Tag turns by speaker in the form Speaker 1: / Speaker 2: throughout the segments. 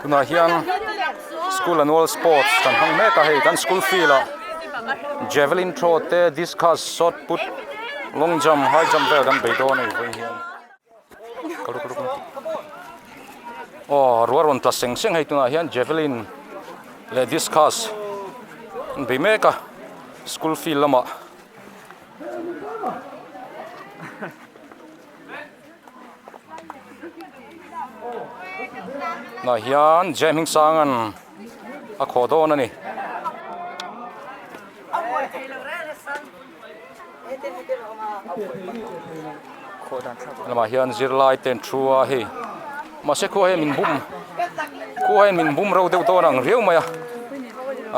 Speaker 1: Tunah hian school annual sports kan hmang mek a hei kan school field ah javelin throw te discus shot put long jump high jump vel kan bei dawn a ni vawiin hian. Aw ruah rawn tla seng seng hei tunah hian javelin leh discus an bei mek a school field lamah. Tunah hian J Hmingsanga'n a khawh dawn a ni. Lamah hian zirlai te an thu a hei mahse khua hian min bum khua hian min bum ro deuh dawn ang riau mai a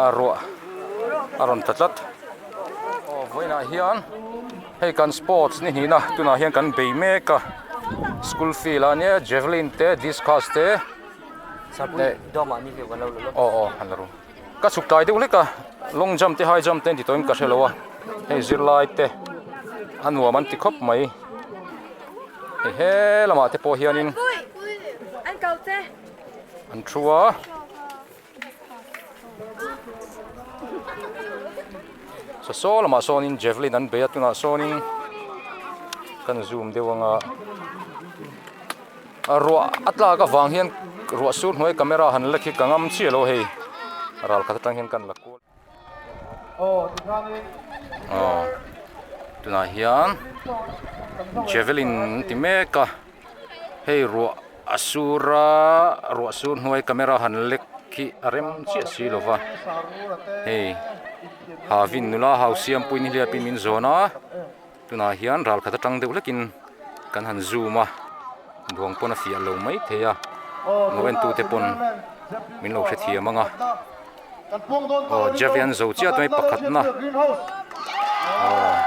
Speaker 1: a ruah a rawn tla tlat aw vawiinah hian hei kan sports ni hnihna tunah hian kan bei mek a school field ah nia javelin te discus te aw aw an la ru. Ka chhuk tlai deuh hlek a, long jump te high jump te an ti tawhin ka hre lo a, hei zirlai te a nuam an ti khawp mai, hei he lamah te pawh hianin an thu a. Saw saw lamah sawnin javelin an bei a tunah sawnin kan zoom deuh anga a ruah a tlak avang hian ruah sur hnuai camera han la khi ka ngam chiah lo hei ral khat atang hian kan la kual aw tunah hian javelin an ti mek a hei ruah a sur a ruah sur hnuai camera han lek khi a rem chiah si lo va hei havin nula hau siampuiin hliapin min zawn a. Tunah hian ral khat atang deuh hlekin kan han zoom a, buang pawn a fiah lo mai thei a, lo entute pawn min lo hrethiam ang a, aw Javian zo chiah mai pakhatna aw.